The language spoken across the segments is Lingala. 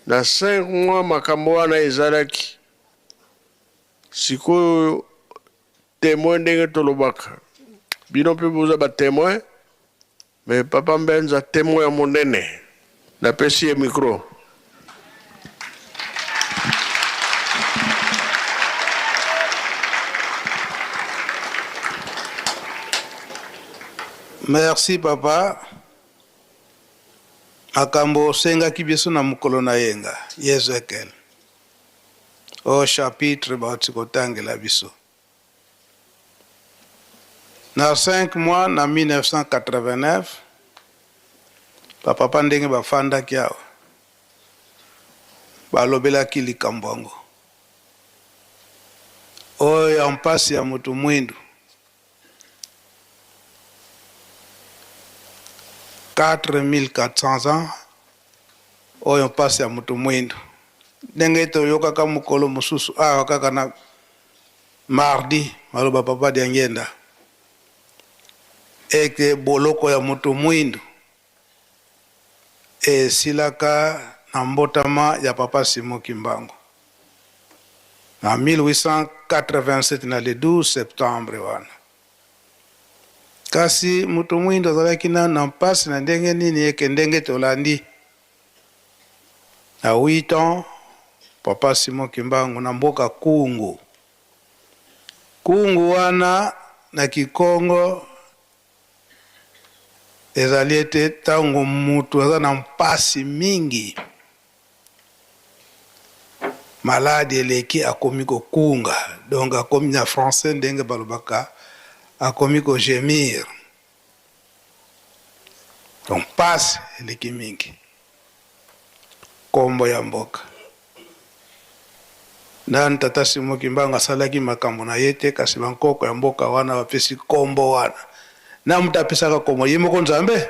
Na 5 mois makambo wana ezalaki. Sikoyo temoin ndenge tolobaka, bino mpe boza ba temoin, mais Papa Mbenza temoin ya monene. Napesi ye micro. Merci papa. Makambo osengaki biso na mokolo na yenga, Yezekel, o chapitre bauti kotangela biso. Na 5 mois na 1989, ba papa ndenge bafandaki awa, balobelaki likambo yango. Oyo ya mpasi ya moto mwindu. 4400 ans oyo mpasi ya moto mwindu ndenge toyokaka mokolo mosusu awa kaka na mardi maloba papa Diangienda ete boloko ya moto mwindu esilaka na mbotama ya papa Simon Kimbangu na 1887 na le 12 septembre wana. Kasi moto mwindo azalaki nanu na mpasi na ndenge nini eke ndenge tolandi na 8 ans papa Simon Kimbangu na mboka Kungu. Kungu wana na Kikongo Ezali ete ntango mutu aza na mpasi mingi, maladi eleki, akomi kokunga, donc akomi na français ndenge balobaka akomi ko gemir, donc mpasi eleki mingi. Kombo ya mboka. Nanu tata Simon Kimbangu asalaki makambo na ye te, kasi ba nkoko ya mboka wana bapesi kombo wana. Na moto apesaka kombo? Ye moko Nzambe?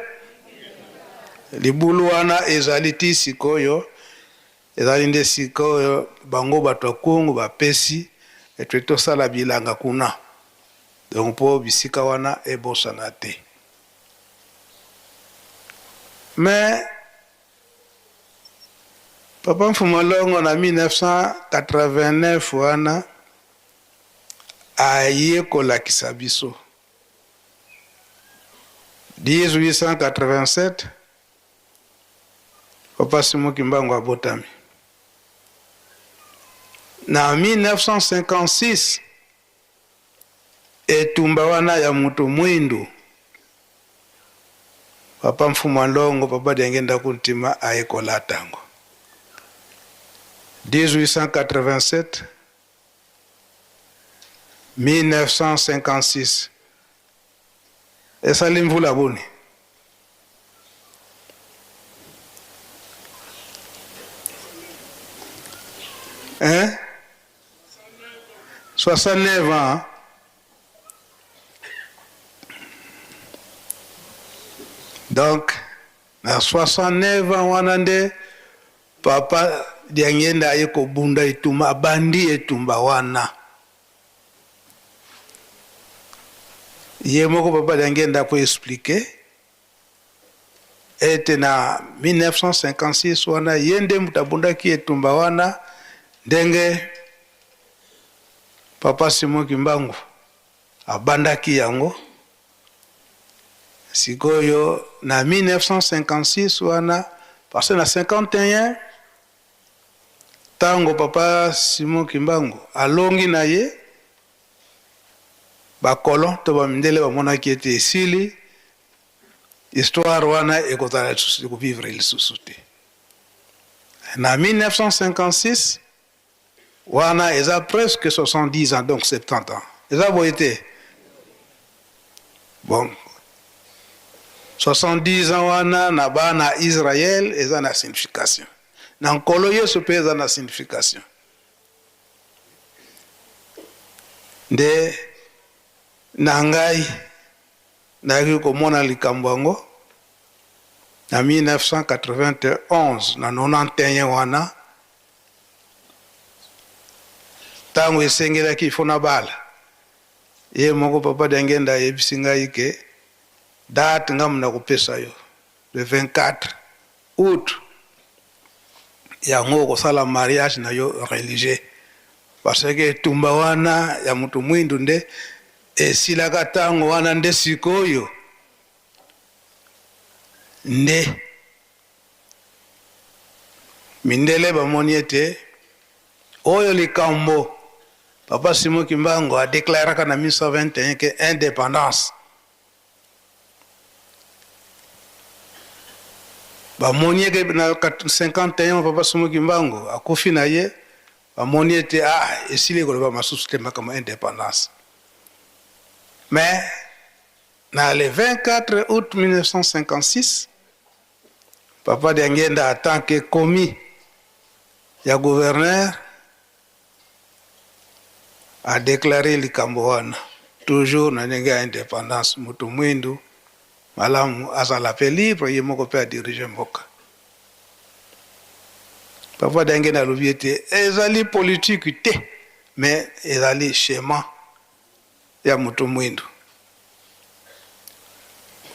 Libulu wana ezali ti sikoyo, ezali nde sikoyo bango bato ya Kongo bapesi ete tosala bilanga kuna, donc mpo bisika wana ebosana te. Mais Papa Mfumu Longo na 1989 wana aye kolakisa biso 1887 Papa Simon Kimbangu abotami na 1956. Etumba wana ya mutu mwindu papa Mfumu a Nlongo papa Diangienda Kuntima aye kolata yango 1887 1956 esali mvula boni? Hein? 69 ans. Donc na 69 ans wana nde papa Diangienda aye kobunda etumba, abandi etumba wana. Ye moko papa Diangienda ako expliquer ete na 1956 wana ye nde moto abundaki etumba wana ndenge papa Simon Kimbangu abandaki yango. Sikoyo na 1956 wana, parce que na 51 tango papa Simon Kimbangu alongi na ye, ba colons to ba mindele bamonaki ete esili histoire wana ekozala lisusu ekovivre lisusu te. Na 1956 wana eza presque 70 ans, donc 70 ans, eza boye te? Bon, 70 ans wana na bana Israël eza na signification, na Nkolo Yesu pe eza na signification. Nde na ngai nayaki komona likambo yango na 1991 na 91 wana tango esengelaki il faut nabala. Ye moko papa Diangienda ayebisi ngai ke date ngambo nakopesa yo le 24 aout. Yango okosala mariage na yo religieux parce que etumba wana ya mutu mwindu nde esilaka tango wana nde sikoyo nde mindele bamoni ete oyo likambo Papa Simon Kimbangu a declaraka na 1921 que independance Bamoni eke na 51 Papa Simon Kimbangu akufi na ye, bamoni ete ah esili koloba masusu te makambo independance. Mais na le 24 août 1956 Papa Diangienda en tant que commis ya gouverneur a declarer likambo wana toujours na ndenge ya independance, mutu muindu malamu azala pe libre ye moko pe a diriger mboka. Papa Diangienda alobi ete ezali politique te mais ezali schema ya mutu muindu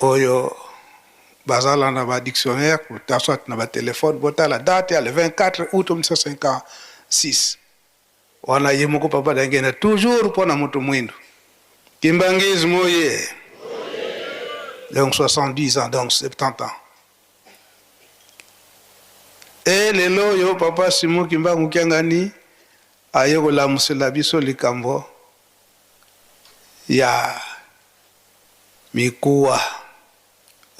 oyo bazala na ba dictionnaire ta soit na ba telephone botala date ya le 24 août 1956 wana ye moko Papa Diangienda toujours mpo na mutu muindu. Kimbanguisme oye! Donc 70 ans, donc 70 ans. Et lelo oyo Papa Simon Kimbangu Kiangani aye kolamusela biso likambo ya mikuwa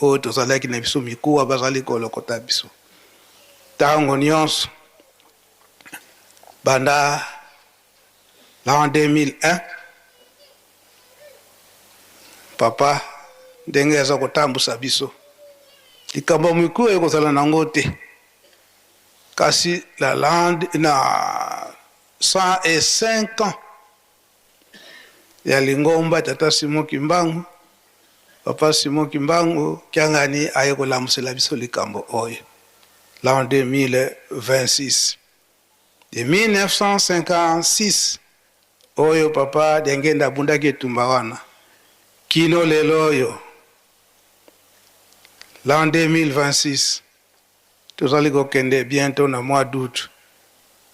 oyo tozalaki na biso, mikuwa bazali kolokota biso tango nionso banda l'an 2001. Papa ndenge aza kotambusa biso, likambo ya mikuwa ekozala nango te, kasi la lande na 105 ans ya lingomba Tata Simon Kimbangu, Papa Simon Kimbangu Kiangani aye kolamusela biso likambo oyo l'an 2026. De 1956 oyo Papa Diangienda abundaki etumba wana kino lelo oyo l'an 2026 tozali kokende bientot na mois d'aout.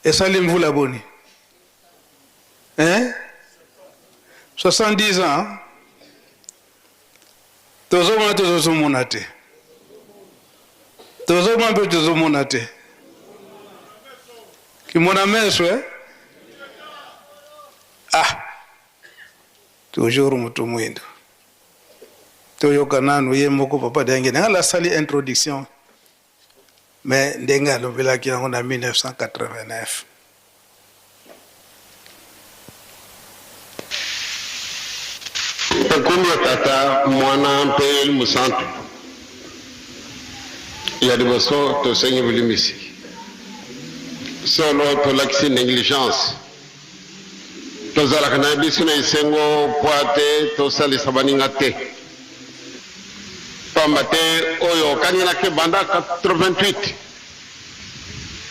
Esali mvula boni? Hein? 70 ans? Tozomona te, tozomona te. Tozomona mpe tozomona te. Kimona meso eh? Ah! Toujours mutu mwindo. Toyoka nanu ye moko Papa Diangienda. Nga nasali introduction mais ndenge alobelaki yango na 1989. Nkombo ya Tata, Mwana mpe Elimo Santu. Ya liboso, tosengi bolimbisi. Solo tolakisi negligence. Tozalaka na biso na esengo mpo ate tosalisa baninga te. Pamba te oyo okangelaki banda 88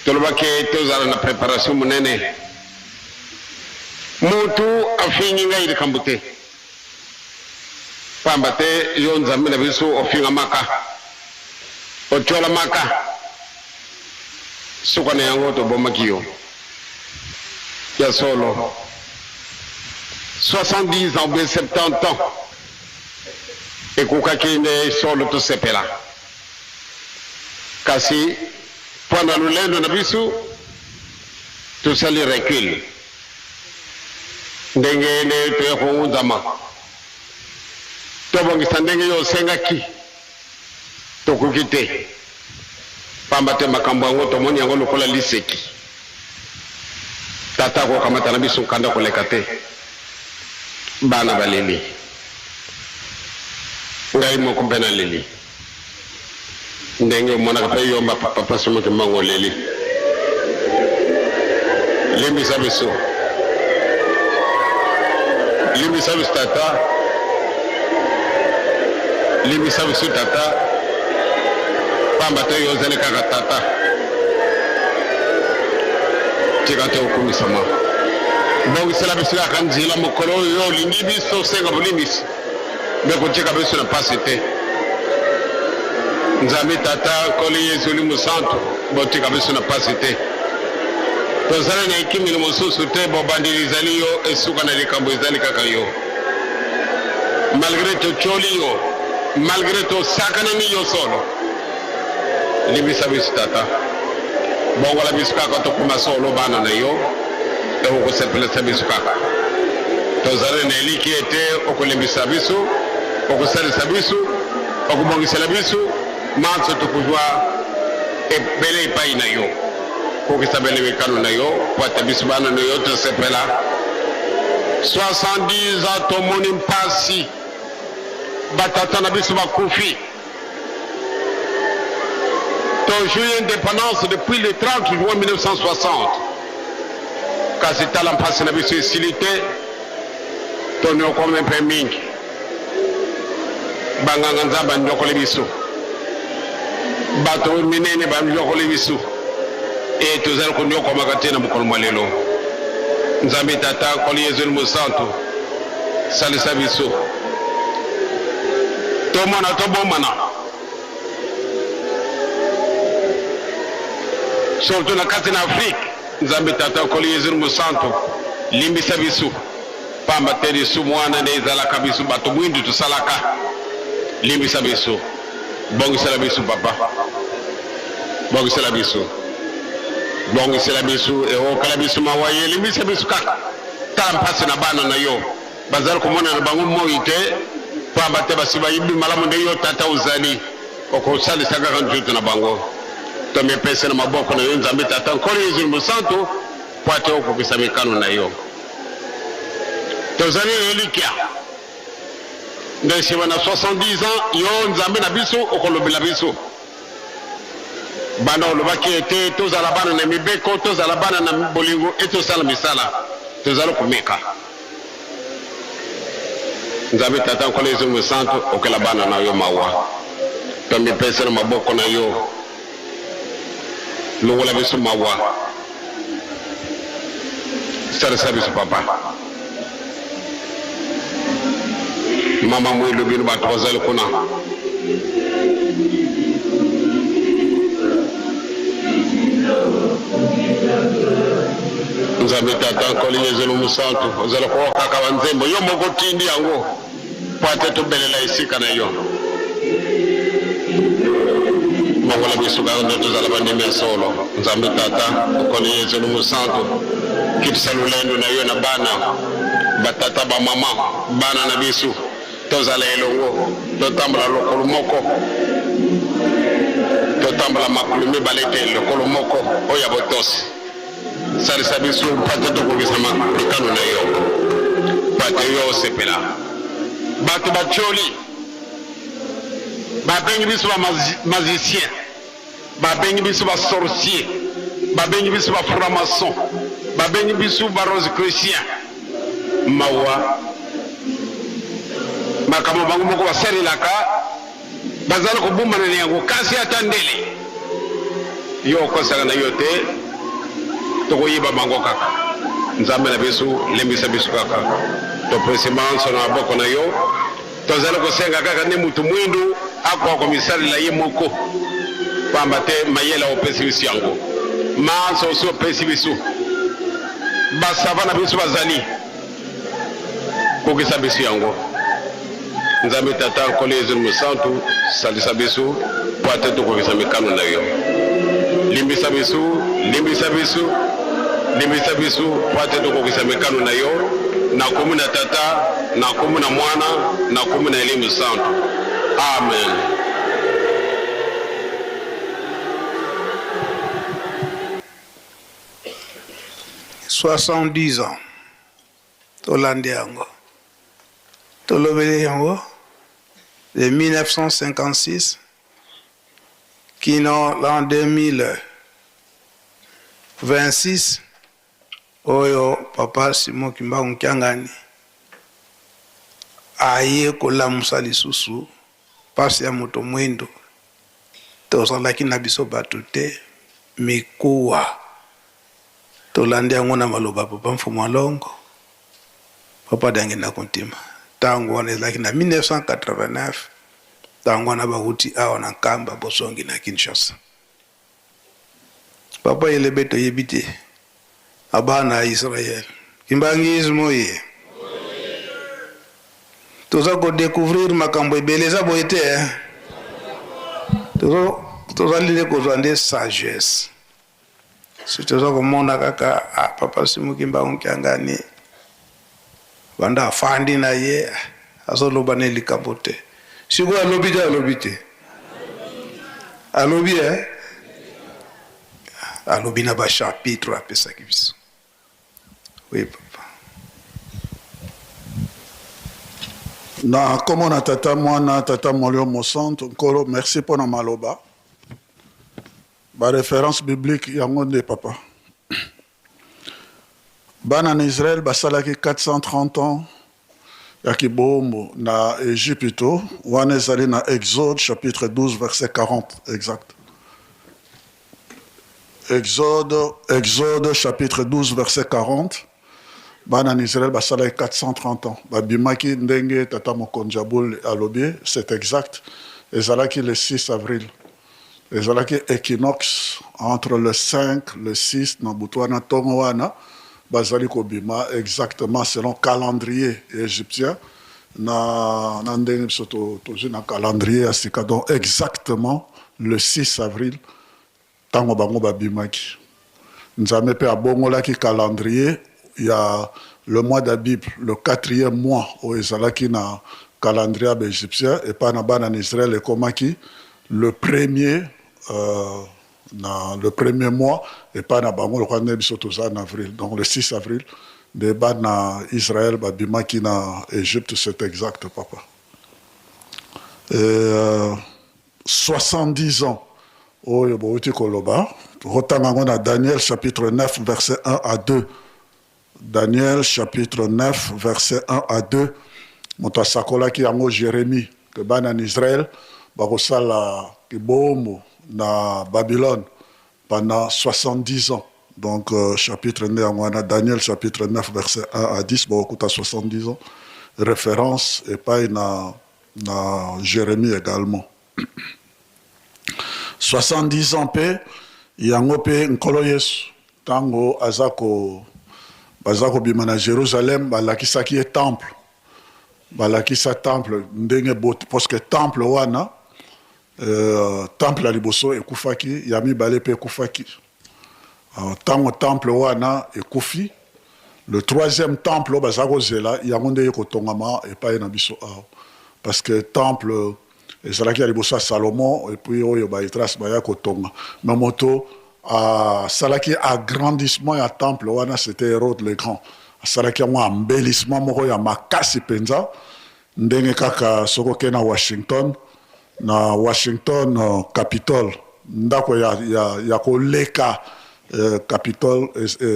tolobaki tozala na preparation monene. Mutu afingi ngai likambo te, pamba te yo Nzambe na biso ofingamaka, otiolamaka, suka na yango tobomaki yo. Ya solo, 70 ans ou bien 70 ans ekokaki nde solo tosepela, kasi mpo na lolendo na biso tosali recul ndenge nde toya kongunzama tobongisa ndenge yo osengaki, tokoki te, pamba te makambo yango tomoni yango lokola liseki. Tata akokamata na biso nkanda koleka te. Bana baleli, ngai moko mpe naleli. Ndenge omonaka mpe yo papa Simon Kimbangu oleli. Limbisa biso, limbisa biso tata, limbisa biso tata, pamba te yo ozali kaka tata. Tika te okumisama. Bongisela biso kaka nzela mokolo oyo yo olingi biso osenga bolimbisi, mpe kotika biso na mpasi te. Nzambe Tata, Nkolo Yesu Molimo Santu, Botika biso na pasi te. Tozali na ekimelo mosusu te, bobandeli ezali yo, esuka na likambo ezali kaka yo. Malgre totyoli yo, malgre tosakanami yo solo. Limbisa biso tata. Bongola biso kaka tokoma solo bana na yo, okosepelisa biso kaka. Tozali na eliki ete okolembisa biso, okosalisa biso, okobongisela biso manso tokozwa ebele epai na yo. Kokisa bele mikano na yo, po ete biso bana na yo tosepela. 70 ans tomoni mpasi, batata na biso bakufi. Tozwi indépendance depuis le 30 juin 1960, kasi tala mpasi na biso esili te, tonyokwami mpe mingi. Banganga Nzambe banyokoli biso, bato minene banyokoli biso, e tozali konyokwamaka te na mokolo mwa lelo. Nzambe Tata, Nkolo Yezu Mosantu, salisa biso tomona tobomana, surtout na kati na Afrique. Nzambe Tata, Nkolo Yezu Mosantu, limbisa biso, pamba te lisumu wana nde ezalaka biso bato mwindu tosalaka. Limbisa biso, bongisela biso papa, bongisela biso, bongisela biso, eokela biso mawa ye, limbisa biso kaka. Tala mpasi na bana na yo, bazali komona na bango moi te, pamba te basi bayebi malamu nde yo tata ozali okosalisa kaka nzoto na bango. Tomipesi na maboko na yo Nzambe Tata, Nkolo Yezu Mosantu, po ete okokisa mikano na yo. Tozali na elikya nde nsima na 70 ans yo Nzambe na biso okolobela biso. Banda olobaki ete tozala bana na mibeko, tozala bana na bolingo, ete tosala misala, tozali komeka. Nzambe Tata, Nkolo Yezu Mosantu, okela bana na yo mawa. Tomipesi na maboko na yo, longola biso mawa, salisa biso papa. Mama Mwilu, bino bato bazali kuna, Nzambe Tata, Nkolo Yezu Mosantu, ozala kokaka banzembo yo moko tindi yango po ate tobelela esika na yo. Bongola biso kaka nde tozala bandimi ya solo. Nzambe Tata, Nkolo Yezu Mosantu, kitisa lolendo na yo na bana, batata, bamama, bana na biso, tozala elongo, totambola lokolo moko, totambola makolo mibale te, lokolo moko oyo ya botosi. Salisa biso mpo te tokokisa mikano na yo, mpo te yo osepela. Bato batioli, babengi biso ba magicien, babengi biso ba sorcier, babengi biso ba franc-maçon, babengi biso ba rosicrucien. Mawa, makambo bango moko basalelaka, bazali kobumbana na yango, kasi ata ndele yo okosaka na yo te, tokoyiba bango kaka. Nzambe na biso, lembisa biso kaka, topesi manso na maboko na yo. Tozali kosenga kaka nde moto mwindu akoka komisalela ye moko, pamba te mayele opesi biso yango manso osi opesi biso. Basava na biso bazali kokisa biso yango. Nzambe Tata, Nkolo Yezu Mosantu, salisa biso po ate tokokisa mikano na yo. Limbisa biso, limbisa biso, limbisa biso po ate tokokisa mikano na yo. Na kombo na Tata, na kombo na Mwana, na kombo na Elimo Santu. Amen. 70 ans tolandi yango, tolobeli yango de 1956 kino l'an 2026 oyo papa Simon Kimbangu Kiangani aye kolamusa lisusu pasi ya moto mwindo. Tozalaki na biso bato te, mikuwa. Tolandi yango na maloba papa Mfumu Alongo, papa Diangienda Kuntima. Tango wana ezalaki na 1989, tango wana bawuti awa na Nkamba bozongi na Kinshasa. Papa Elebe toyebi te na bana ya Israël. Kimbanguisme oye. Toza ko découvrir makambo ebele eza boye te hein. Tozo tozali nde kozwa nde sagesse. Si toza komona kaka ah, papa Simon Kimbangu Kiangani banda afandi na ye azoloba ne likambo te. Sikoyo alobi te alobi te. Alobi eh? Alobi na ba chapitre apesaki biso. Oui papa. Na kombo na Tata, Mwana, Tata Molimo Mosantu, Nkolo merci pona maloba. Ba reference biblique yango nde papa. Bana na Israël basalaki 430 ans ya kiboombo na Ejipito, wana ezali na Exode chapitre 12 verset 40 exact. Exode, Exode chapitre 12 verset 40, bana na Israël basalaki 430 ans, babimaki ndenge tata mokonzi ya boule alobi, c'est exact, ezalaki le 6 avril. Ezalaki equinoxe entre le 5, le 6 na butu wana tongo wana bazali kobima exactement selon calendrier egyptien na na ndenge biso tozwi na calendrier ya sika donc exactement le 6 avril tango bango babimaki. Nzambe pe abongolaki calendrier ya le mois d'Abib, le quatrième mois oyo ezalaki na calendrier ya ba Egyptiens, epai na bana na Israël ekomaki le premier na le premier mois epai na bango lokola ndenge biso toza na avril. Donc le 6 avril nde bana Israël babimaki na Egypte, c'est exact papa. Et, 70 ans oyo bowuti koloba, tokotanga yango na Daniel chapitre 9 verset 1 à 2. Daniel chapitre 9 verset 1 à 2, moto asakolaki yango Jeremie, que bana na Israël bakosala kiboombo na Babylone pendant 70 ans. Donc chapitre nde yango wana, Daniel chapitre 9 verset 1 à 10, bokokuta 70 ans, reference epai na na Jeremie egalement. 70 ans pe yango pe Nkolo Yesu tango aza ko baza kobima na Jerusalem balakisaki ye temple, balakisa temple ndenge bot parce que temple wana temple ya liboso ekufaki, ya mibale pe ekufaki. Tango temple wana ekufi, le troisième temple oyo baza kozela yango nde eye kotongama epayi na biso awa. Parce que temple ezalaki ya liboso ya Salomon et puis oyo ba Etras baya kotonga. Mais moto asalaki agrandissement ya temple wana c'etait Herode le Grand. Asalaki yango embellissement moko ya makasi penza ndenge kaka soki oke na Washington, na Washington Capitol, ndako ya, ya, ya koleka Capitol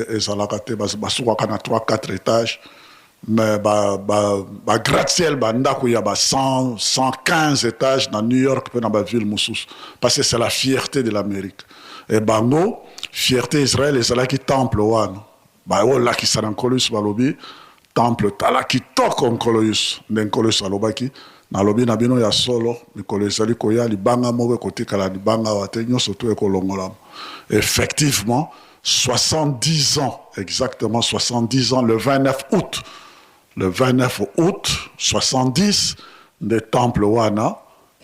ezalaka te, basukaka na 3 4 etages, mais ba, ba, ba gratte-ciel, ba ndako ya ba 100, 115 etages na New York pe na ba ville mosusu, parce que c'est la fierté de l'Amérique. Et bango, fierté Israël ezalaki temple wana. Ba oyo lakisa na Nkolo Yesu balobi, Temple, tala kitoko, Nkolo Yesu. Nde Nkolo Yesu alobaki, Nalobi na bino ya solo, mikolo ezali koya, libanga moko ekotikala libanga awa te, nyonso tout ekolongolama. Effectivement, 70 ans, exactement 70 ans, le 29 août, le 29 août 70, nde temple wana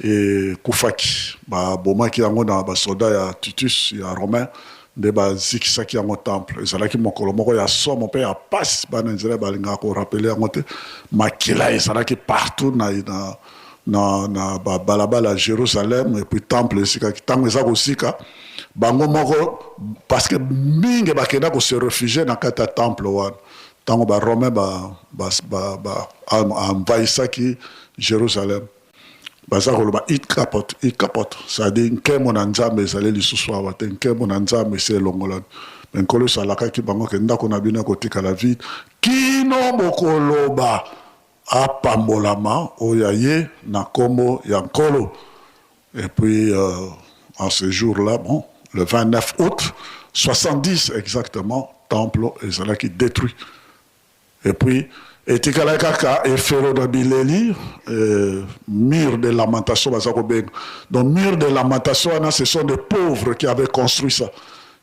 Ekufaki. Babomaki yango na basoda ya Titus ya Romain nde bazikisaki yango temple. Ezalaki mokolo moko ya somo mpe ya pasi. Bana Israël balingaka ko rappeler yango te. Makila ezalaki partout na na na, na ba balabala ya Jerusalem et puis temple ezikaki. Tango eza kozika, bango moko parce que mingi bakenda ko se refugier na kati ya temple wana. Tango ba Romains ba ba ba, ba envahissaki Jerusalem. Baza koloba it kapot, it kapot, c'est à dire nkembo na Nzambe ezali lisusu awa te, nkembo na Nzambe esi elongolami. Mais Nkolo Yesu alakaki bango ke ndako na bino ekotikala vide kino bokoloba apambolama oyo aye na kombo ya Nkolo. Et puis en ce jour là, bon, le 29 août 70 exactement, temple ezalaki detruit. Et puis etikalaki kaka efelo na bileli, mur de lamentation baza kobenga. Donc mur de lamentation wana ce sont des pauvres qui avaient construit ça.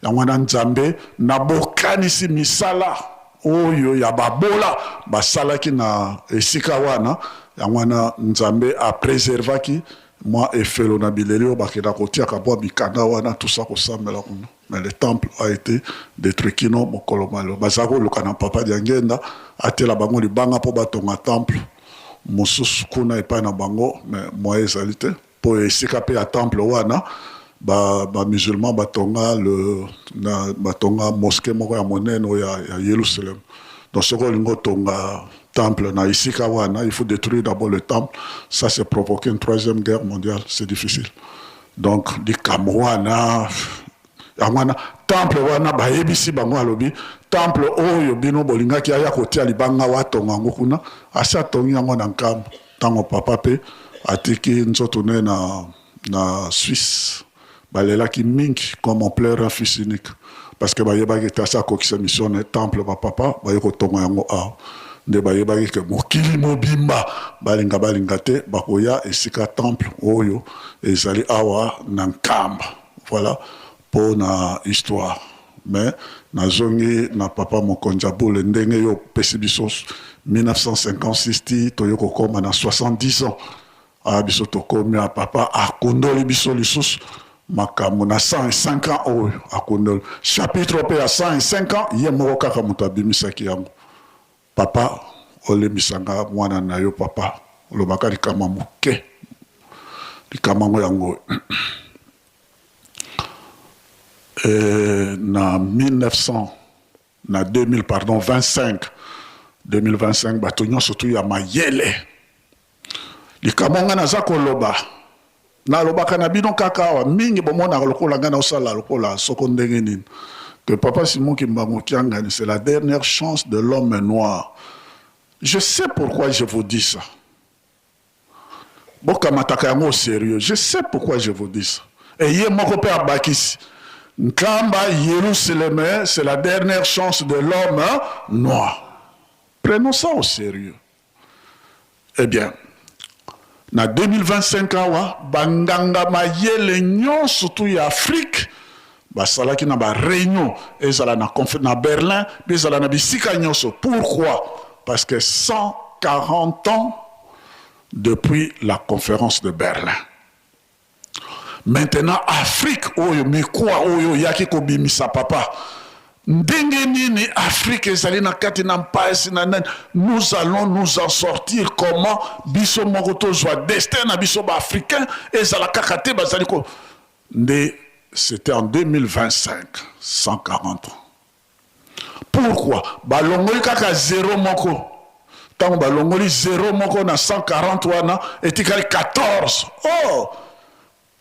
Yango wana Nzambe na bokanisi misala oyo ya babola basalaki na esika wana, yango wana Nzambe a preservaki mwa efelo na bileli oyo bakenda kotiaka mwa mikanda wana tout ça kosambela kuna. Mais le temple a ete detruit kino mokolo mwa lelo. Bazali koluka na Papa Diangienda atela bango libanga mpo batonga temple mosusu kuna epai na bango, mais moyen ezali te. Po esika pe ya temple wana ba ba musulmans batonga le na batonga mosquee moko ya monene oyo ya, ya Yerusalem. Donc soki olingi otonga temple na esika wana, il faut detruire d'abord le temple, ça c'est provoquer une troisième guerre mondiale, c'est difficile. Donc likambo wana yango wana temple wana bayebisi bango, alobi temple oyo bino bolingaki aya kotia libanga watonga yango kuna, asi atongi yango na Nkamba. Tango papa pe atiki nzoto ne na na Suisse, balelaki mingi comme on pleure un fils unique parce que bayebaki ete asi akokisa mission ne, temple ba papa baye kotonga yango awa nde bayebaki ke mokili mobimba balinga balinga te bakoya esika temple oyo ezali awa na Nkamba. Voilà po na histoire. Mais nazongi na papa mokonzi ya boule ndenge yo opesi biso 1956 ti toye kokoma na 70 ans awa biso tokomi a papa akundoli biso lisusu makambo na 105 ans oyo akundoli chapitre pe ya 105 ans ye moko kaka moto abimisaki yango. Papa olembisa nga mwana na yo papa olobaka likambo ya moke likambo yango yango oyo. Eh, na 1900 na 2000 pardon 25 2025 bato nyonso tu ya mayele likambo ngai naza koloba nalobaka na bino kaka awa mingi bomonaka lokola ngai naosala lokola soko ndenge nini que papa Simon Kimbangu Kiangani c'est la dernière chance de l'homme noir. Je sais pourquoi je vous dis ça. Bokamataka yango au sérieux. Je sais pourquoi je vous dis ça. Et ye moko pe abakisi. Nkamba, Yerusalem, c'est la dernière chance de l'homme noir. Prenons ça au sérieux. Eh bien, na 2025 awa, banganga mayele nyonso tu ya Afrique basalaki na ba réunion, ezala na, na Berlin, ezala na bisika nyonso. Pourquoi? Parce que 140 ans depuis la conférence de Berlin. Maintenant Afrique oyo mikuwa oyo oyaki kobimisa papa ndenge nini Afrique ezali na kati na mpasi na nani? Nous allons nous en sortir comment? Biso moko tozwa destin na biso ba africain ezala kaka te bazali ko nde c'était en 2025 140 ans. Pourquoi balongoli kaka zero moko? Tango balongoli zero moko na 140 wana etikali 14. Oh!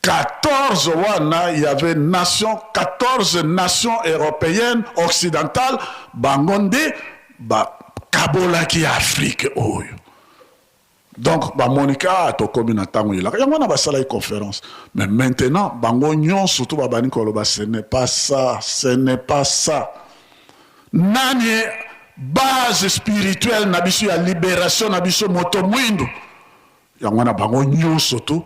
14 wana il y avait nation 14 nations européennes occidentales bango nde bakabolaki Afrique oyo. Donc ba moni que ah tokomi na tango elaka yango wana basalaki conférence mais maintenant bango nyonso to babandi koloba ce n'est pas ça, ce n'est pas ça. Nani base spirituelle na biso ya libération na biso moto mwindu yango wana bango nyonso tu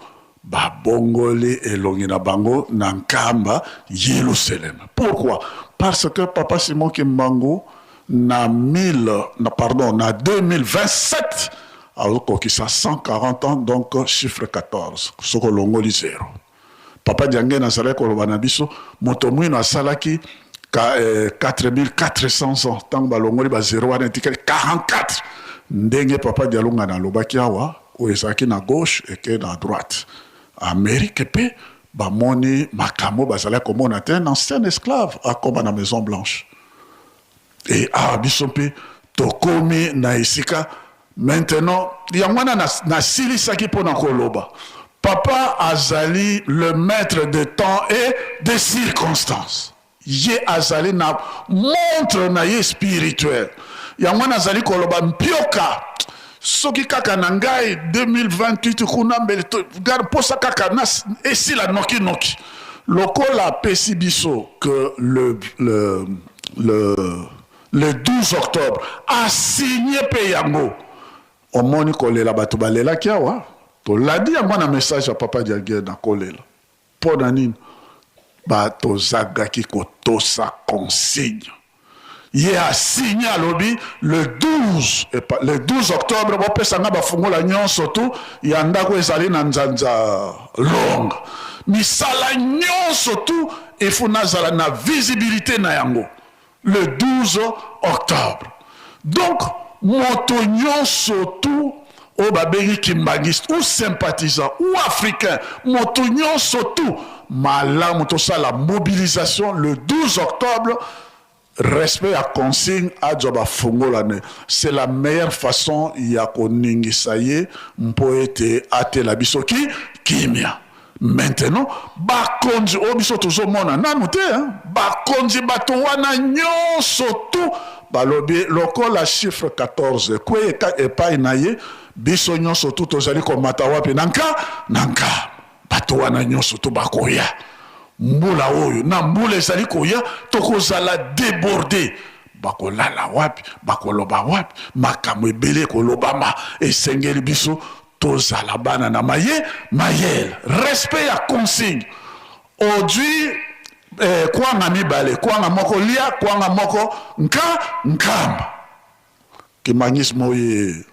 babongoli elongi na bango na Nkamba Yelusaleme. Pourquoi? Parce que papa Simon Kimbangu na 1000 na pardon na 2027 azokokisa 140 ans donc chiffre 14 soki olongoli zero. Papa Diangene azalaki koloba na biso moto mwino asalaki ka, eh, 4400 ans ntango balongoli ba zero wana etikali 44 ndenge papa Dialungana alobaki awa oyo ezalaki na gauche eke na droite. Amerique pe bamoni makambo bazalaki komona te, un ancien esclave akoma na Maison Blanche. Et awa biso mpe tokomi na esika maintenant, yango wana nasilisaki mpo na koloba papa azali le maître de temps et de circonstances. Ye azali na montre na ye spirituelle. Yango wana azali koloba mpioka soki kaka na ngai 2028 kuna mbele mposa kaka na esila noki noki lokola apesi biso que le 12 octobre asigne mpe yango. Omoni kolela bato balelaki awa, tolandi yango na message ya papa Diagie na kolela mpo na nini? Ba tozagaki kotosa consigne. Ye a signe alobi le 12 epa, le 12 octobre bopesa nga bafungola nyonso tu ya ndako ezali na nzanza longue. Misala nyonso tu il faut nazala na visibilité na yango le 12 octobre. Donc moto nyonso tu oyo babengi kimbanguiste ou sympathisant ou africain, moto nyonso tu malamu tosala mobilisation le 12 octobre, respect ya consigne, azwa bafungola ne. C'est la meilleure façon ya koningisa ye mpo ete atela biso ki kimia. Maintenant bakonzi oyo biso tozomona nanu te, hein? Bakonzi bato wana nyonso tu balobi lokola chiffre 14 ekwei epai na ye, biso nyonso tu tozali komata wapi? Na nka na nka. Bato wana nyonso tu bakoya mbula oyo na mbula ezali koya, tokozala deborde. Bakolala wapi? Bakoloba wapi? Makambo ebele ekolobama. Esengeli biso tozala bana na maye mayele, respect ya consigne. Ozwi kwanga mibale, kwanga moko lia, kwanga moko nka nkamba. Kimbanguisme oye.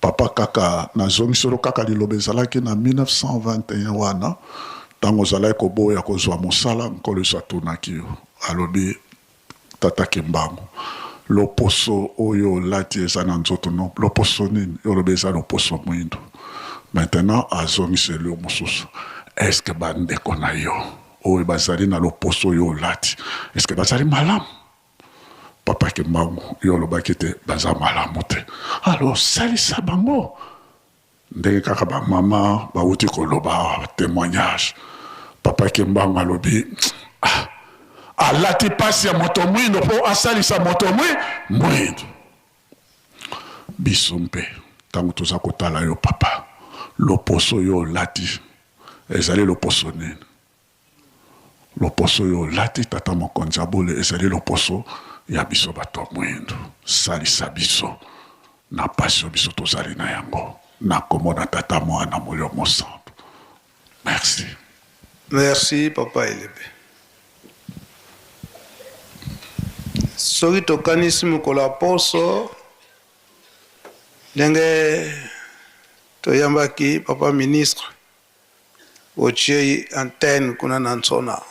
Papa kaka nazongiselo kaka liloba ezalaki na 1921 wana ntango ozalaki koboya kozwa mosala, Nkolo Yesu atunaki yo, alobi Tata Kimbangu, loposo oyo olati eza na nzoto no, loposo nini? Yo olobi eza loposo mwindu. Maintenant azongiseli yo mosusu, est-ce que bandeko na yo oyo bazali na loposo oyo olati, est-ce que bazali malamu? Papa Kimbangu, yo olobaki te baza malamu te, alors salisa bango. Ndenge kaka ba mama bawuti koloba awa temoignage, Papa Kimbangu alobi ah, alati pasi ya moto mwindo po asalisa moto mwindo. Biso mpe tango toza kotala yo papa, loposo yo olati ezali loposo nini? Loposo oyo olati tata mokonzi ya bule ezali loposo ya biso bato ya mwindo. Salisa biso na pasi oyo biso tozali na yango na kombo na Tata, Mwana, Molimo Mosantu. Merci. Merci papa Elebe. Soki tokanisi mokolo ya poso ndenge toyambaki papa ministre Otiei antenne kuna na Nsona.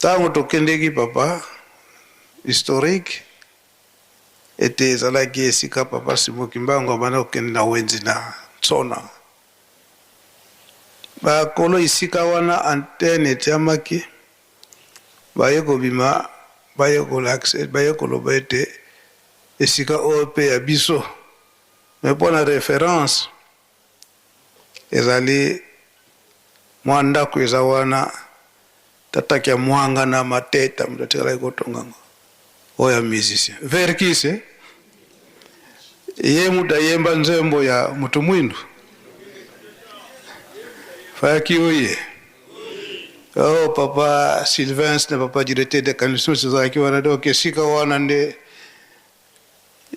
Tango tokendeki papa, historique ete ezalaki esika papa Simon Kimbangu abanda kokende na wenze na Nsona. Ba kolo esika wana antenne etiamaki, baye kobima, baye kolakisa, baye koloba ete esika oyo pe ya biso. Mais pona reference, Ezali mwa ndako eza wana tata Kiamwanga na Mateta moto atikalaki kotonga yango, oyo ya musicien Verckys ye moto ayemba nzembo ya moto mwindu Faki oye. Oh papa Sylvains na papa directeur de Canistus ezalaki wana, donc esika wana nde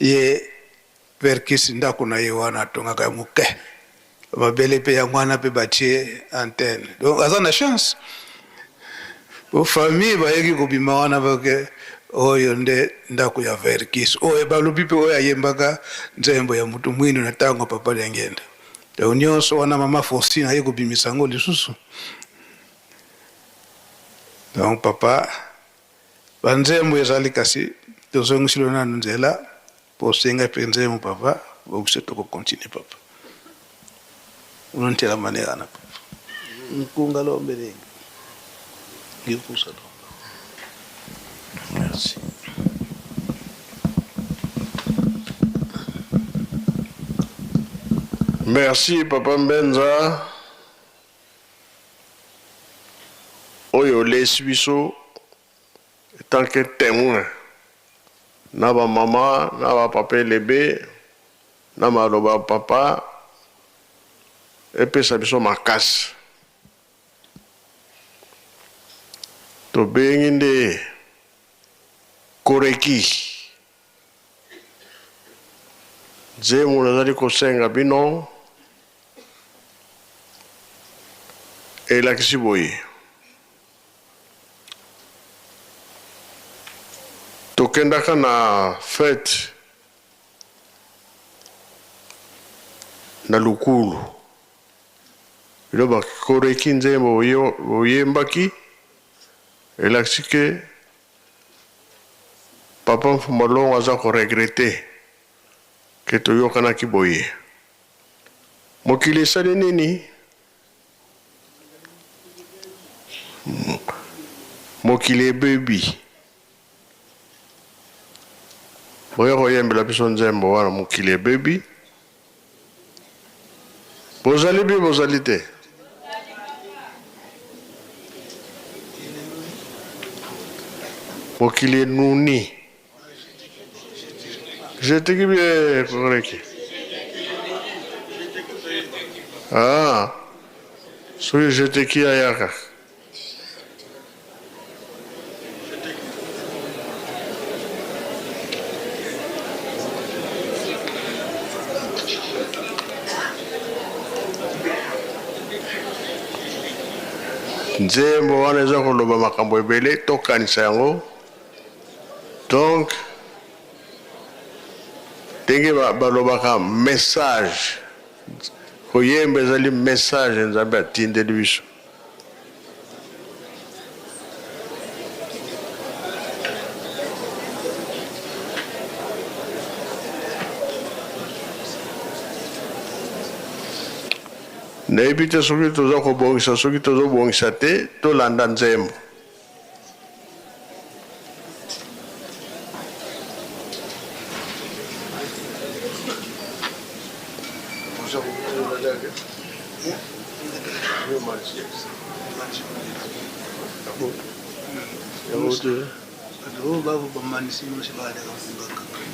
ye Verckys ndaku na ye wana atongaka ya muke mabele pe yango wana pe batie antenne donc aza na chance po famille bayeki kobima wana bake oyo nde ndaku ya Verckys oyo balobi pe oyo ayembaka nzembo ya mutu mwindu na tango papa Diangienda donc nionso wana mama Faustine aye kobimisa yango lisusu donc papa ba nzembo ezali kasi tozongisilo nanu nzela Po osenga pe nzembo papa bongisa toko continue papa unontela manekana papa nkunga lombelengi ngikusa lomba merci. Merci papa Mbenza oyo olesi biso etant que temoin na ba mama na ba papa elebe na maloba ya papa epesa biso makasi tobengi nde koreki nzembo nazali kosenga bino. Elakisi boye, tokendaka na fete na Lukulu, bino bakoreki nzembo boyembaki, elakisi ke Papa Mfumba Longo aza ko regretter ke toyokanaki boye. Mokili esali nini? Mokili ebebi. Boya koyembela biso nzembo wana mokili ebebi. Bozali bi bozali te? Mokili enuni. Jeteki bien koreki. Ah. Soki jeteki ayaka. Nzembo wana eza koloba makambo ebele, tokanisa yango. Donc ndenge balobaka message, koyemba ezali message Nzambe atindeli biso. Nayebi te soki toza kobongisa, soki tozobongisa te, tolanda nzembo.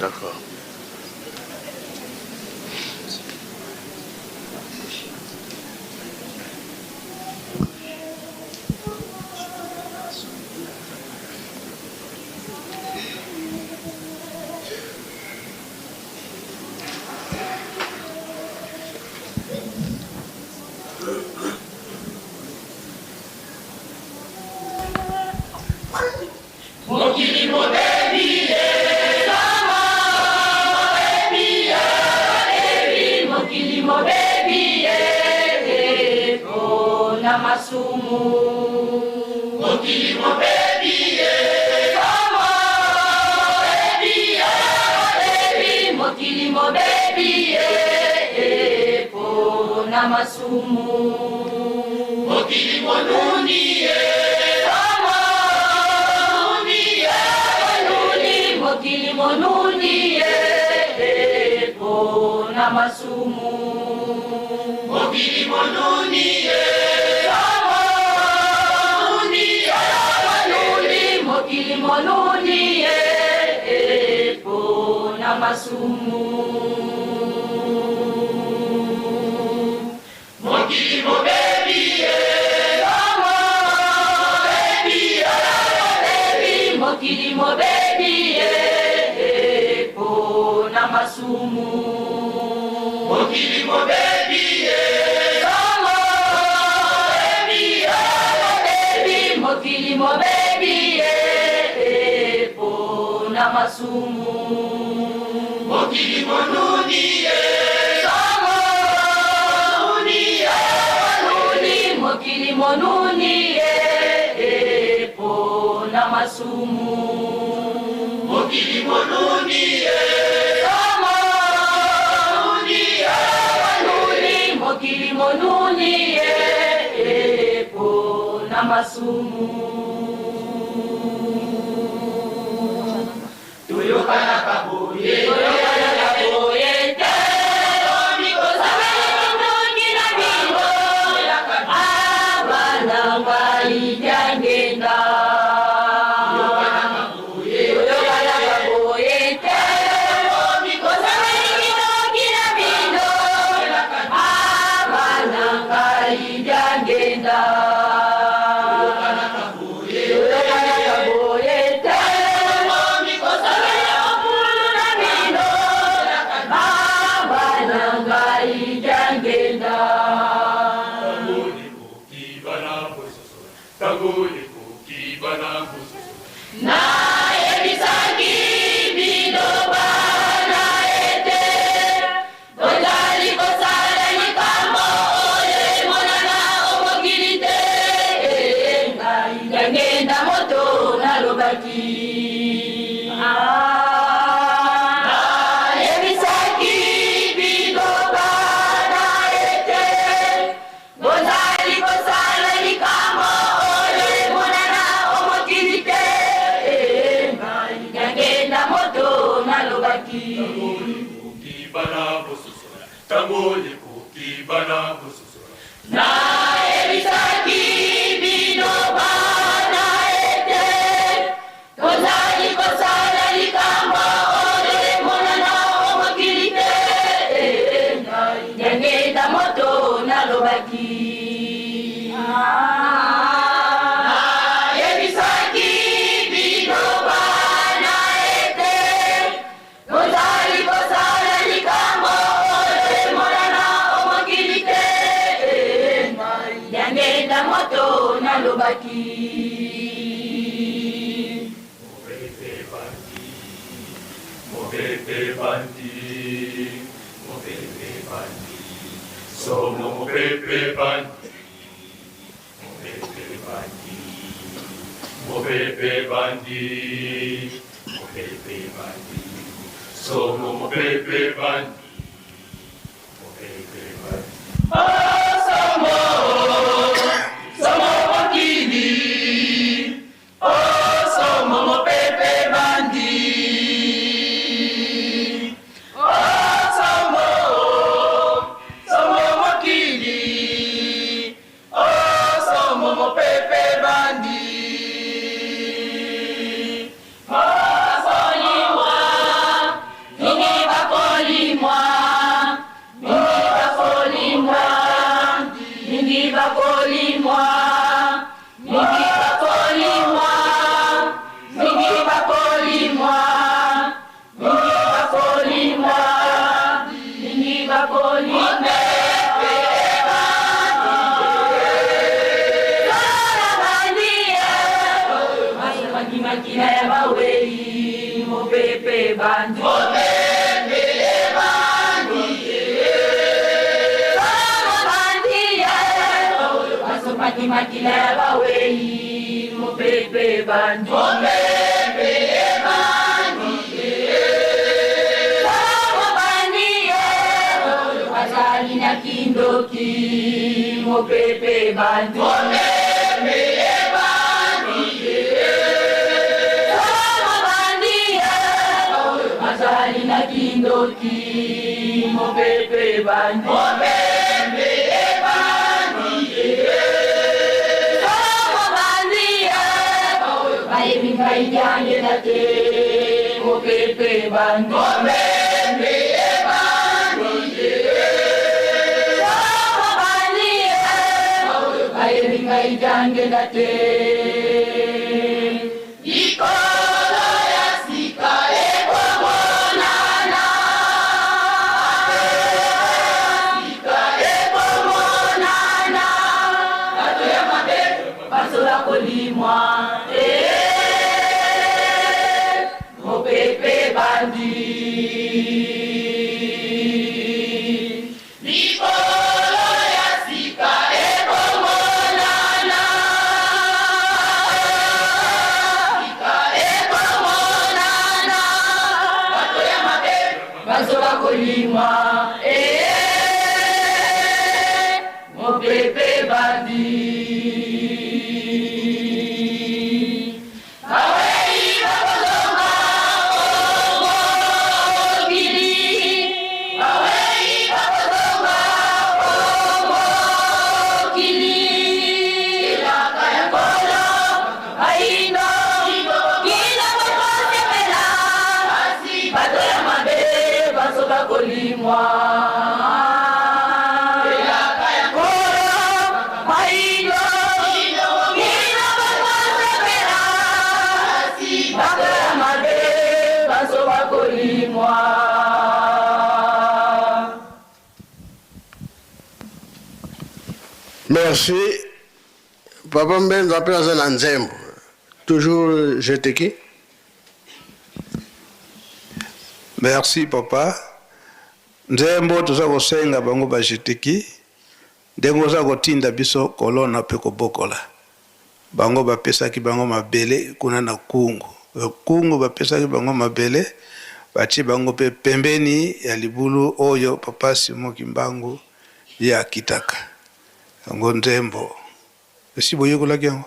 D'accord. Mokili mobebi ye, mobebi ye, mobebi, mokili mobebi ye, mpona masumu. Mokili mobebi ye, mobebi ye, mobebi, mokili mobebi ye, mpona masumu. Mokili monuni ye, monuni ye, monuni, mokili monuni ye, mpona masumu. Mokili monuni ye, monuni ye, monuni, mokili monuni ye, mpona masumu. Mokili mobebi ye, mobebi ye, mobebi, mokili mobebi ye, mpona masumu. Mokili mobebi ye, mobebi ye, mobebi, mokili mobebi ye, mpona masumu. Mokili monuni ye, monuni ye, monuni, mokili monuni ye, mpona masumu. Mokili monuni ye, monuni ye, monuni, mokili monuni ye, mpona masumu. Toyokanaka boye, toyokanaka boye te, toki na bino, abana ngai diangenda. Toyokanaka boye te, toki na bino, abana ngai diangenda. Toyokanaka boye te, Nayebisaki bino bana ete bozali kosala likambo oyo emonana o mokili te. Ngai Diangenda moto nalobaki. Nayebisaki bino bana ete Bozali kosala likambo oyo emonana o mokili te. Ngai Diangenda moto nalobaki. Tango ekoki bana bososola, tango ekoki bana bososola. Nayebisaki bino bana ete tozali kosala likambo oyo emonana o mokili te. Ngai Diangenda moto nalobaki. Nayebisaki bino bana ete tozali kosala likambo oyo emonana o mokili te. Ngai Diangenda moto nalobaki. Mopepe bandi, mopepe bandi, mopepe bandi, somo mopepe bandi, mopepe bandi, mopepe bandi, mopepe bandi, somo mopepe bandi, mopepe bandi. Oh, somo, somo mokili, oh, somo mopepe bandi. Oh, somo, somo mokili, oh, somo mopepe bandi. Bakolimwa, mingi bakolimwa, mingi bakolimwa, mingi bakolimwa, mingi bakolimwa, mingi bakolimwa, mingi bakolimwa, mingi bakolimwa. Makila ya bawei mopepe bandi, mopepe bandi, bandi, basopaki makila ya bawei mopepe bandi, mopepe bandi, bandi, bazali na kindoki mopepe bandi, mopepe bandi, bandi, bazali na kindoki mopepe bandi, mopepe bandi, bandi, bayebi ngai Diangenda te mopepe bandi, mopepe bandi, bandi, bayebi ngai Diangenda te. Likolo ya sika ekomonana, sika ekomonana, bato ya mabe basola kolimwa, mopepe bandi. Likolo ya sika ekomonana, sika ekomonana, bato ya mabe bazoba kolimwa, mopepe bandi. Bawei bakozonga mokili, bawei bakozonga mokili, elaka ya Nkolo bayindo kino bokosepela, bato ya mabe bazoba kolimwa. Elaka ya Nkolo bayindo kino bokosepela, bato ya mabe bazoba kolimwa. Merci. Papa Mbenza mpe aza na nzembo. Toujours Jeteki. Merci papa. Nzembo toza kosenga bango ba Jeteki ndenge oza kotinda biso kolona mpe kobokola. Bango bapesaki bango mabele kuna na Kungu. Kungu bapesaki bango mabele, batie bango mpe pembeni ya libulu oyo papa Simon Kimbangu ye akitaka. Yango nzembo esi boyekolaki yango?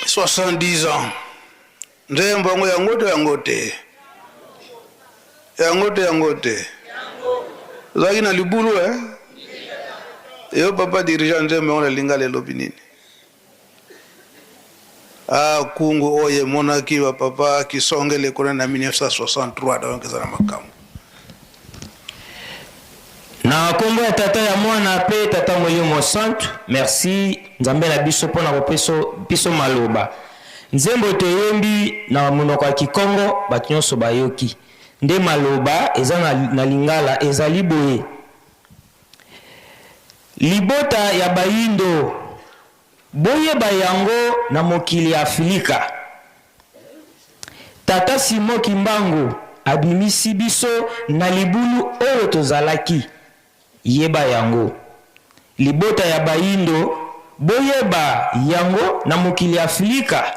Soixante-dix ans nzembo yango yango to yango te yango te yango te ozalaki na libulu eh? Yo papa dirigeant nzembo yango na lingala elobi nini? Ah kungu oyo emonaki ba papa kisongele kuna na 1963 donc eza na makambo. Na kombo ya Tata ya Mwana pe Tata Molimo Santu, merci Nzambe na biso pona kopeso biso maloba. Nzembo toyembi na monoko ya Kikongo bato nyonso bayoki. Nde maloba eza na, na Lingala ezali boye. Libota ya bayindo boyeba yango na mokili ya Afilika. Tata Simon Kimbangu abimisi biso na libulu oyo tozalaki. Yeba yango. Libota ya bayindo boyeba yango na mokili ya Afilika.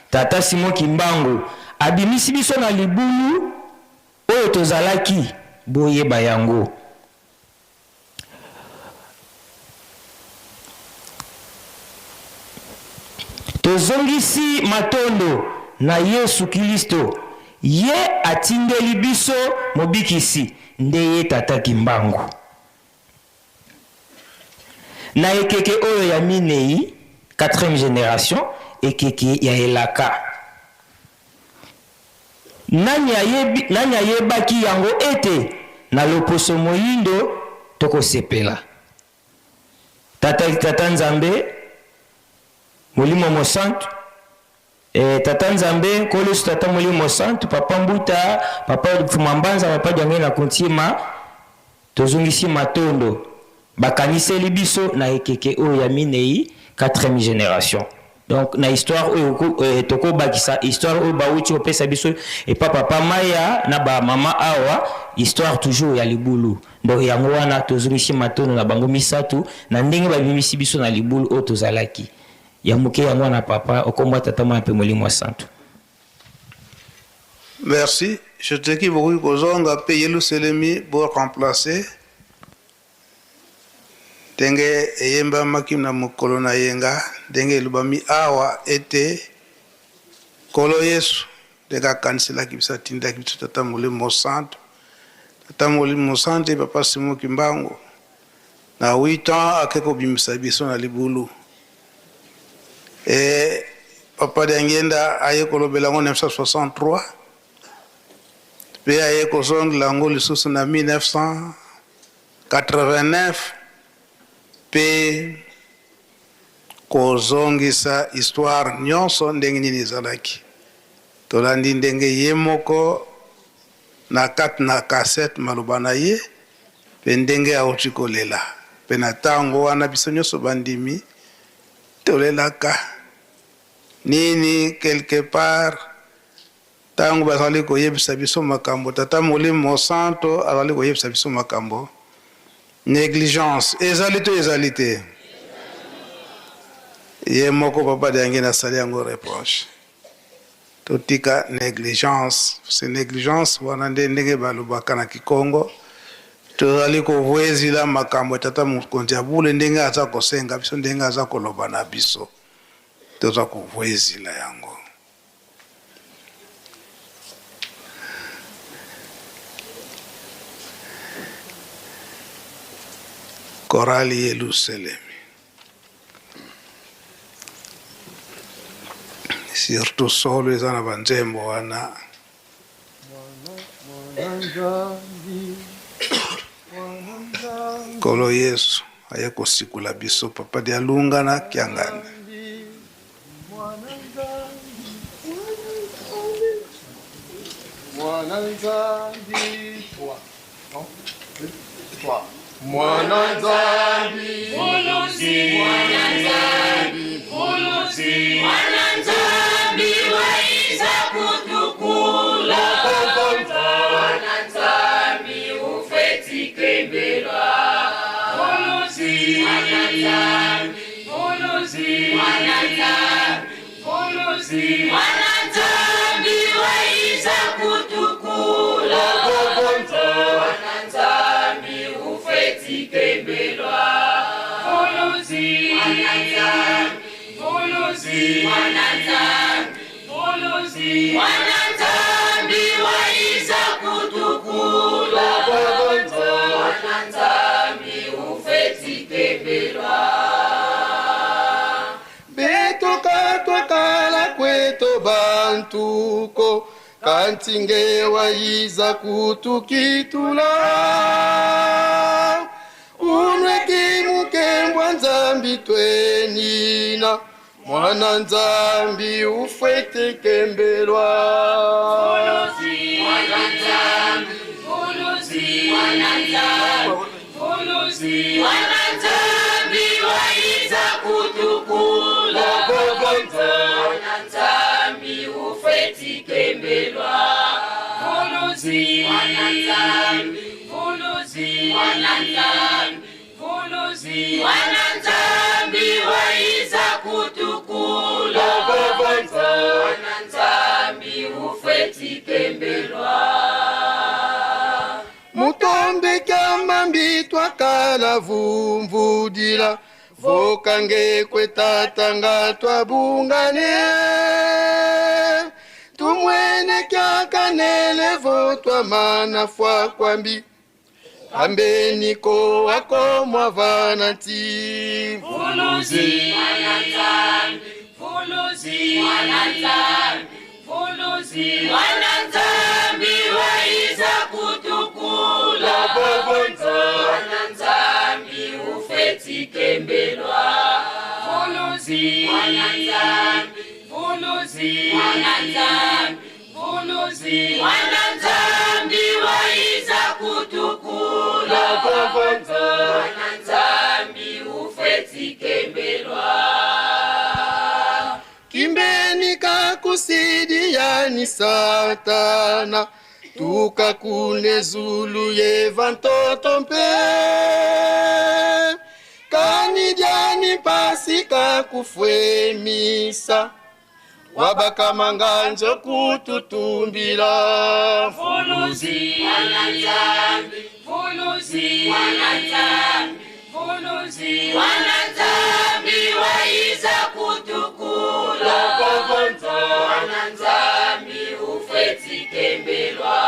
Tata Simon Kimbangu abimisi biso na libulu oyo tozalaki. Boyeba yango. Tozongisi matondo na Yesu Kilisto, ye atindeli biso Mobikisi, nde ye Tata Kimbangu. Na ekeke oyo ya minei, quatrième generation, ekeke ya elaka. Nani ayebi, nani ayebaki yango ete na loposo moyindo tokosepela? Tata, Tata Nzambe, Molimo Mosantu, eh, Tata Nzambe, Nkolo Yesu, Tata Molimo Mosantu, Papa Mbuta, Papa Mfuma Mbanza, Papa Diangenda Kuntima, Tozongisi matondo bakaniseli biso na ekeke oyo ya minei, quatrième generation. Donc na histoire oyo eh, tokobakisa histoire oyo bawuti kopesa biso epa papa Maya na ba mama awa, histoire toujours ya libulu. Donc yango wana tozongisi matondo na bango misatu na ndenge babimisi biso na libulu oyo tozalaki. Ya moke yango wana papa, okombo tata mwana mpe molimo santu. Merci je bokoki kozonga pe yeluselemi bo remplacer ndenge eyembamaki na mokolo na yenga ndenge elobami awa ete Nkolo Yesu ndenge akaniselaki biso atindaki biso Tata Molimo Mosantu. Tata Molimo Mosantu Papa Simon Kimbangu na 8 ans ake kobimisa biso na libulu. E Papa Diangienda aye kolobela yango 1963 mpe aye kozongela yango lisusu na 1989 mpe kozongisa histoire nyonso ndenge nini ezalaki. Tolandi ndenge ye moko na kati na cassette maloba na ye mpe ndenge auti kolela. Mpe na ntango wana biso nyonso bandimi tolelaka nini quelque part ntango bazali koyebisa biso makambo, Tata Molimo Mosanto azali koyebisa biso makambo, négligence ezali to ezali te? Ye moko Papa Diangienda asali yango reproche. Totika négligence, c'est négligence wana nde ndenge balobaka na Kikongo, tozali kovwezila makambo ya Tata Mokonzi ya bule ndenge aza kosenga biso, ndenge aza koloba na biso, toza kovwezila yango. Chorale Yelusalemi. Surtout solo eza na banzembo wana. Nkolo Yesu aye kosikula biso Papa Dialunga na Kiangani. Mwana Nzambi, 3, non? 3. Mwana Nzambi, Muluzi, Mwana Nzambi, Muluzi, Mwana Nzambi waiza kutukula, Mwana Nzambi ufetikembelwa, Muluzi, Mwana Nzambi, Muluzi, Mwana Nzambi, Muluzi, Mwana Nzambi waiza kutukula, Mwana Nzambi ufetikembelwa, Muluzi, Mwana Nzambi, Muluzi, Mwana Nzambi, Muluzi, Mwana Nzambi waiza kutukula, Mwana Nzambi ufetikembelwa. Betoka twakala kweto bantuko kantinge waiza kutukitula unweki mukembwa Nzambi twenina mwana Nzambi ufwete kembelwa. Muluzi, Mwana Nzambi, Muluzi, Mwana Nzambi, Muluzi, Mwana Nzambi waiza kutukula, Mwana Nzambi ufetikembelwa, Muluzi, Mwana Nzambi, Muluzi, Mwana Nzambi, Muluzi, Mwana Nzambi waiza kutukula, Mwana Nzambi ufetikembelwa. Mutombe kyamambi twakala vumvudila vokange kwetatanga twabungane tumwene kyakanele votwamana fwa kwambi ambeniko wako mwavana nti. Muluzi, Mwana Nzambi, Muluzi, Mwana Nzambi, Muluzi, Mwana Nzambi waiza kutukula, Mwana Nzambi ufetikembelwa, Muluzi, Mwana Nzambi, Muluzi, Mwana Nzambi, Muluzi, Mwana Nzambi waiza kutukula, Mwana Nzambi ufetikembelwa. Kimbeni kakusidiani satana tukakune zulu yeva ntoto mpe kanidiani pasi kakufwemisa wabakamanga kututumbila. Muluzi, Mwana Nzambi, Muluzi, Mwana Nzambi, Muluzi, Mwana Nzambi waiza kutukula, Mwana Nzambi ufetikembelwa,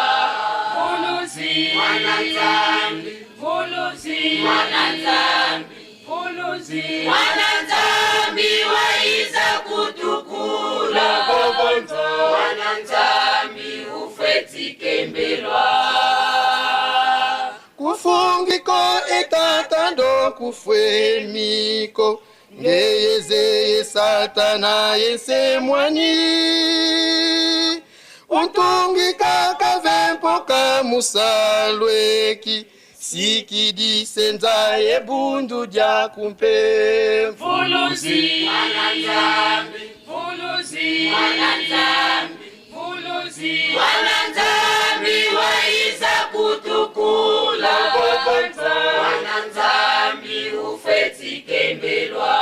Muluzi, Mwana Nzambi, Mvuluzi, Mwana Nzambi, Mvuluzi, Mwana Nzambi waiza kutukula, Mwana Nzambi ufwetikembelwa. Kufungiko etatando kufwemiko ngeyezeye satana yesemwani untungika kavempoka musalweki sikidisenza ebundu dya kumpe. Mvuluzi, Mwana Nzambi, Mvuluzi, Mwana Nzambi, Mvuluzi, Mwana Nzambi waiza kutukula, Mwana Nzambi ufwetikembelwa.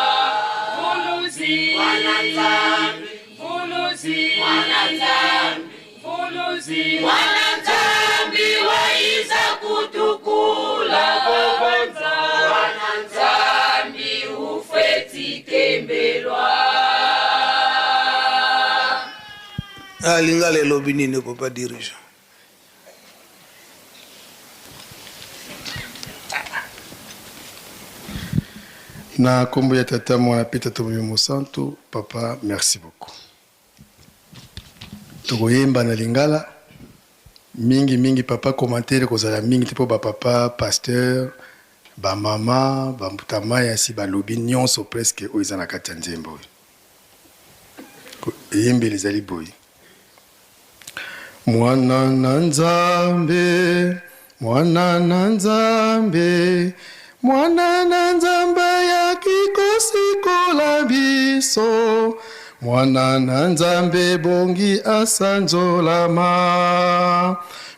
Mvuluzi, Mwana Nzambi, Mvuluzi, Mwana Nzambi, Mvuluzi, Mwana Nzambi waiza kutukula, Mwana Nzambi ufwetikembelwa. Ah, lingala elobi nini papa dirigeant? Na kombo ya Tata, Mwana pe Tata Molimo Mosantu, papa merci beaucoup. Tokoyemba na lingala mingi mingi papa, commentaire ekozala mingi te po ba papa pasteur, ba mama, ba mbuta mayasi balobi nionso presque oyo eza na kati ya nzembo oyo. Eyembeli ezali boye. Mwana na Nzambe, mwana na Nzambe, mwana na Nzambe ayaki kosikola biso. Mwana na Nzambe ebongi asanzolama.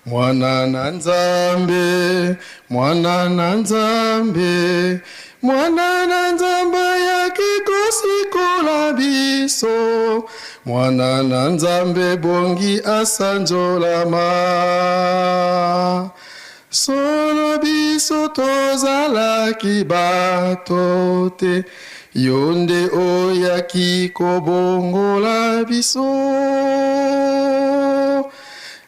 Mwana na Nzambe, mwana na Nzambe, mwana na Nzambe ayaki kosikola biso. Mwana na Nzambe ebongi asanzolama. Solo biso tozalaki bato te, yo nde oyaki kobongola biso.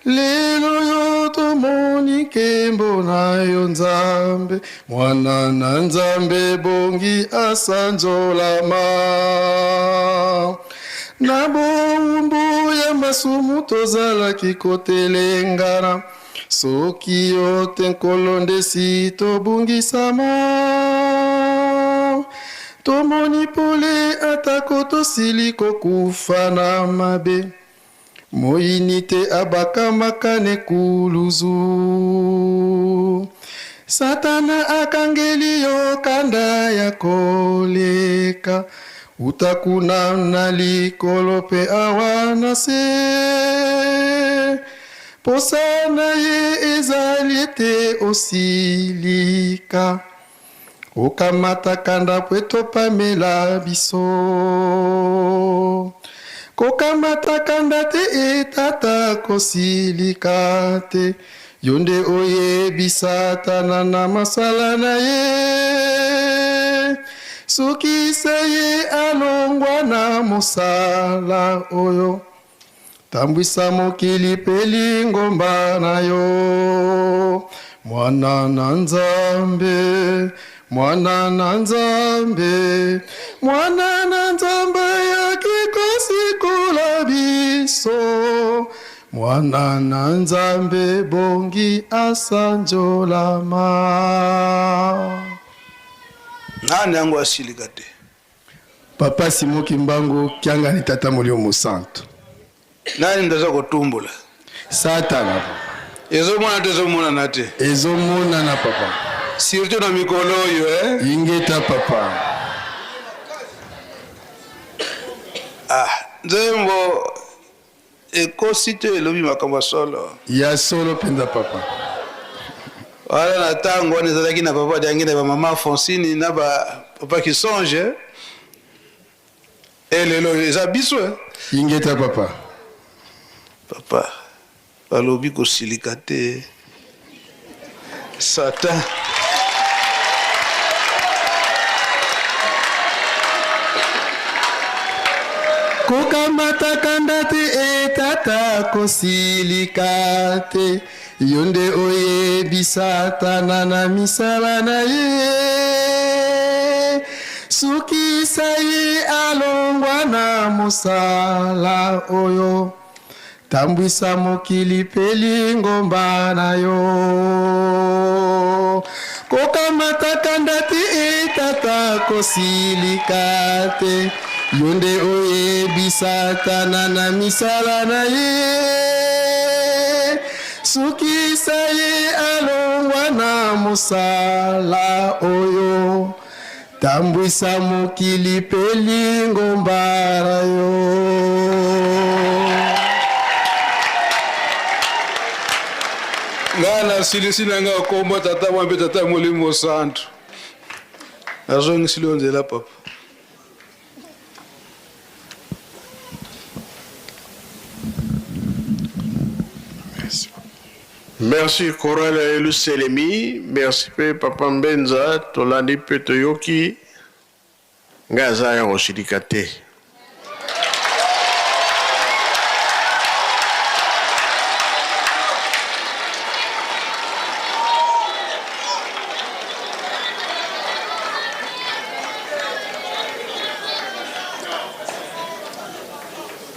Lelo yo tomoni nkembo na yo Nzambe, Mwana na Nzambe ebongi asanzolama. Na bowumbu ya masumu tozalaki kotelengana, soki yo te Nkolo nde si tobungisama. Tomoni pole atako tosili kokufa na mabe. Moyini te abakamaka n'ekuluzu. Satana akangeli yo kanda ya koleka, uta kuna na likolo pe awa na se. Posa na ye ezali ete osilika. Okamata kanda po etopamela biso. Kokamata kanda te e tata kosilika te. Yo nde oyebi satana na masala na ye. Sukisa ye alongwa na mosala oyo. Tambwisa mokili pe lingomba na yo. Mwana na Nzambe, mwana na Nzambe, mwana na Nzambe ayaki kosikola biso. Mwana na Nzambe ebongi asanjolama. Nani yango asilika te? Papa Simon Kimbangu Kiangani Tata Molimo Mosantu. Nani nde aza kotumbola? Satana. Ezomonana to ezomonana te? Ezomonana papa. Surtout na mikolo oyo eh? Ingeta papa. Ah, nzembo ekosi te elobi makambo ya solo. Ya solo penza papa. Wana na tango wana ezalaki na papa Diangienda ba mama Francine na ba papa Kisonge. Et lelo eza biso eh. Ingeta papa. Papa balobi kosilika te. Satan. Kokamata kanda te e tata kosilika te. Yo nde oyebi Satana na misala na ye. Sukisa ye alongwa na mosala oyo. Tambwisa mokili mpe lingomba na yo. Kokamata kanda te e tata kosilika te. Yo nde oyebi Satana na misala na ye. Sukisa ye alongwa na mosala oyo. Tambwisa mokili mpe lingomba na yo. Ngai nasilisi na ngai kombo Tata Mwana mpe Tata Molimo Santu. Nazongisili yo nzela papa. Merci chorale ya Eluselemi, merci pe papa Mbenza, tolandi pe toyoki, ngai aza ya kosilika te.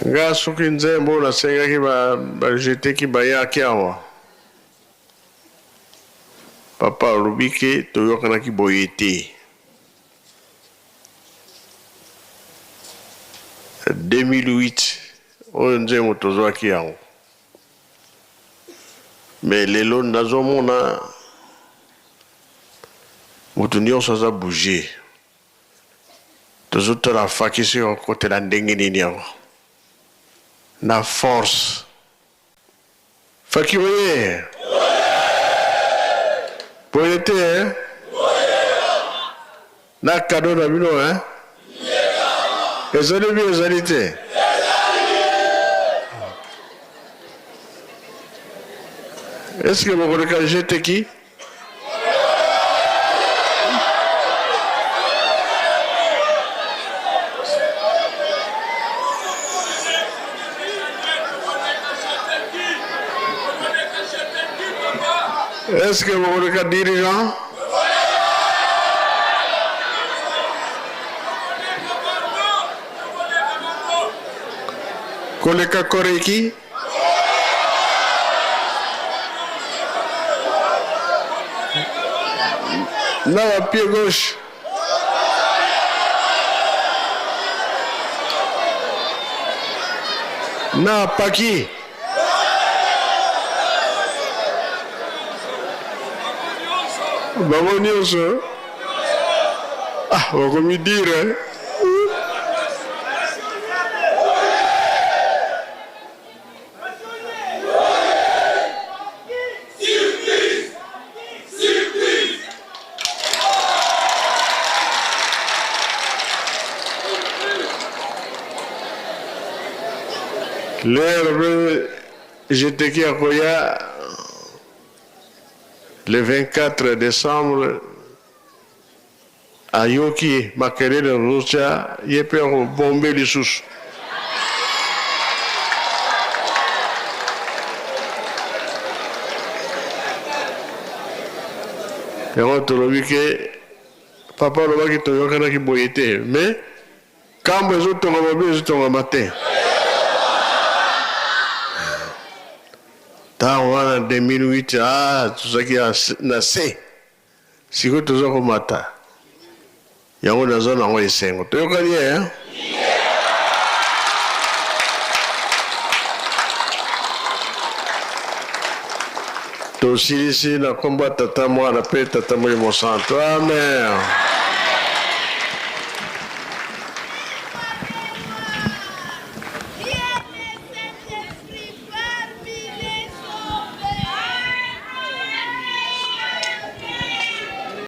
Nga soki nzembo nasengaki ba bajeteki bayaki awa papa alobi ke toyokanaki boye te 2008 oyo nzembo tozwaki yango mais lelo nazomona moto nyonso aza bouge Tozotala faki soki akokotela ndenge nini yango na force. Faki oye! Boye te eh? Na cadeau na bino eh? Ezali bien ezali te? Est-ce que bokoleka jeteki? Est-ce que bokoleka dirigeant? Koleka koreki? Na ba pied gauche. Na paki. Bango nyonso ah bakomi dire. L'heure jeteki akoya le 24 décembre Ayoki makelele ozotia ye pe ako bombe lisusu. Yango tolobi ke papa alobaki toyokanaki boye te mais kambo ezotongama bien ezotongama te. Ntango wana 2008 ah tozalaki na se. Sikoyo toza komata yango naza nango esengo toyokani eh? Tosilisi na kombo ya Tata, Mwana pe Tata Molimo Santo. Amen.